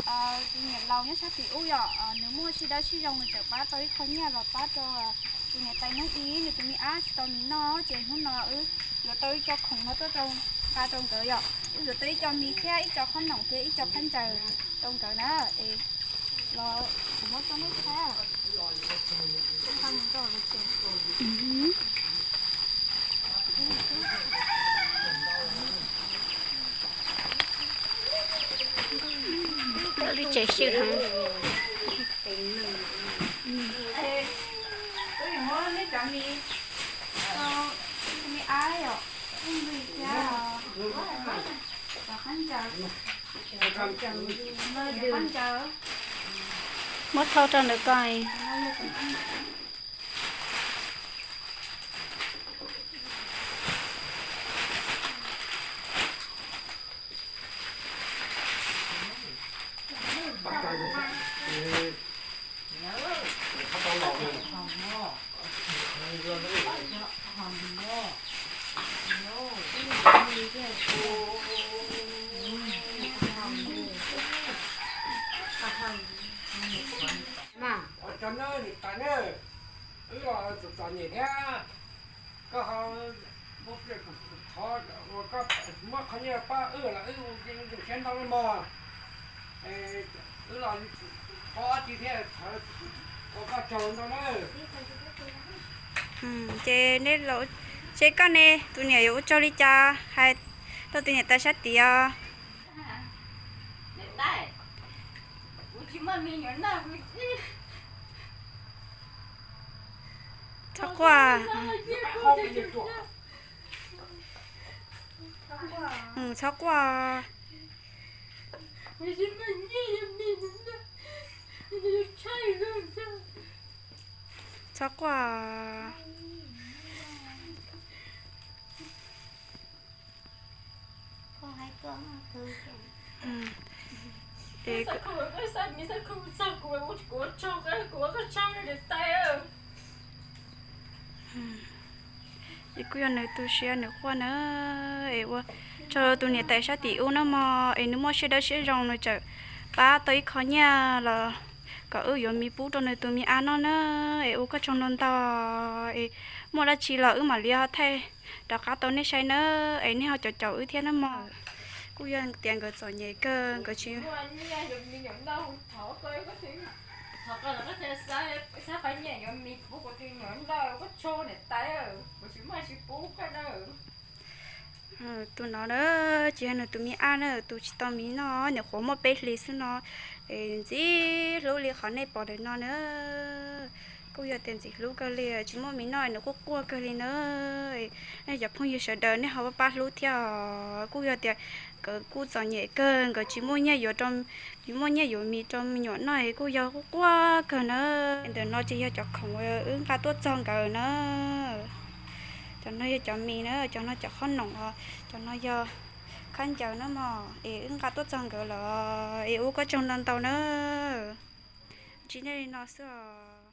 Tus niam laus nyob sab tim ub yom, nws muaj sib dawb sib zoo nws txawm pab tau ib qho nyiaj los pab rau tus niam tais hnub ib nws tus me ab tsis tau nws noj ces hnub no wb yuav tau ib co khoom no tuaj rau, nqa rau nkawd yom. Wb yuav tau ib co mis thiab ib co qhob noom thiab ib co phab ntsaws rau nkawd na. Es los kuv muab rau nej saib. Lub tsev xwb heev. Muab thauj rau ntawm ko. Ua tsaug nawb niam tais na, wb los txom txom nyem thiab, koj ho muab pliag thov uas koj muab qhov nyiaj pab wb los wb ua zoo siab ntau nawb mog. Wb los thov dab tsi thiab thov ua koj tsaug ntau nawb. Ces nej, ces koj ne, tus niam yuav ua tsaug li cas hais rau tus niam tais sab tid os? Txhob quaj. Txhob quaj. Txhob quaj. Es kuj yog nws tu siab nws quaj na, es ua tsaug tus niam tais sab tim ub na mog, es nws muaj siab dawb siab zoo nws txawm pab tau ib qho nyiaj los kom wb yuav mis pub rau nws tus me ab noj na, es ua koj tsaug ntau ntau, es muaj dab tsi los wb mam li ho thaij rov qab tau nej saib na, es nej ho caum caum wb thiab na mog. Kuj yog tias nkawd txom nyem kawg nkawd tsis Tus no na, ces yog nws tus me ab na, tus tsis tau mis noj, nyuam qhuav muaj peb hlis xwb no, ntxim hlub li qhov nej pom ntawm no na. Kuj yog tias ntxim hlub kawg li, tsis muaj mis noj nws quaj quaj kawg li na. Nej cov phooj ywg sawv daws nej ho pab hlub thiab os. Kuj yog tias nkawd kuj txom nyem kawg, nkawd tsis muaj nyiaj yuav, tsis muaj nyiaj yuav mis rau me nyuam noj es kuj yog quaj quaj kawg na. Ntawm no ces yog cov khoom wb nqa tuaj txog nkawd na. Cov no yog cov mis na, cov no cov qhob noom os, cov no yog khaub ncaws na mog, es wb nqa tuaj txog nkawd lawm es ua koj tsaug ntau ntau na. Tsis nej li no xwb os.